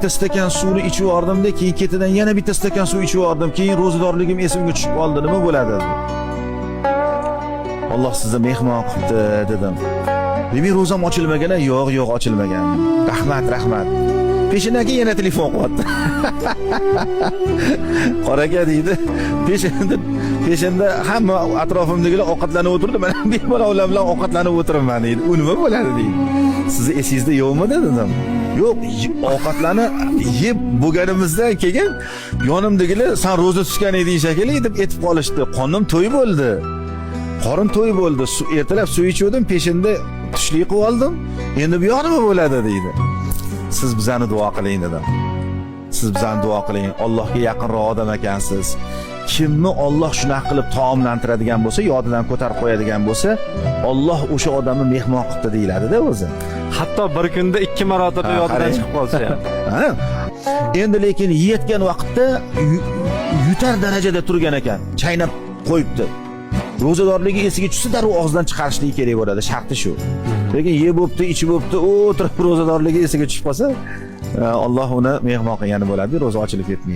Bitta stakan suvni ichib yubordimda, keyin ketidan yana bitta stakan suv ichib yubordim. Keyin ro'zadorligim esimga tushib qoldi. Nima bo'ladi? Alloh sizni mehmon qilibdi, dedim. Demak, ro'zam ochilmagan? Yo'q, yo'q, ochilmagan. Rahmat, rahmat. Peshindan keyin yana telefon qilyapti. Qora aka, deydi. Peshinda hamma atrofimdagilar ovqatlanib o'tirdi. Mana bemalol ular bilan ovqatlanib o'tiribman, deydi. U nima bo'ladi, deydi. Sizni esingizda yo'qmidi, dedim. Yo'q, ovqatlarni yeb bo'lganimizdan keyin yonimdagilar "San ro'za tutgan eding shekilli" deb aytib qolishdi. Qornim to'y bo'ldi. Qorin to'y bo'ldi. Ertalab suv ichuvdim, peshinda tushlik qilib oldim. Endi bu yoq nima bo'ladi, deydi. Siz bizani duo qiling, dedim. Siz bizani duo qiling. Allohga yaqinroq odam ekansiz. Kimni Olloh shunaqa qilib taomlantiradigan bo'lsa, yodidan ko'tarib qo'yadigan bo'lsa, Olloh o'sha odamni mehmon qilibdi deyiladi-da o'zi. Hatto bir kunda ikki marotaba yodidan Qarang. chiqib qolsa ham. Ha. Endi lekin yeyotgan vaqtda yutar darajada turgan ekan. Chaynab qo'yibdi. Ro'zadorligi esiga tushsa, darrov og'zidan chiqarishligi kerak bo'ladi. Sharti shu. Lekin yeb bo'pti, ichib bo'pti, o'tirib ro'zadorligi esiga tushib qolsa, Alloh uni mehmon qilgani bo'ladi, ro'za ochilib ketmaydi.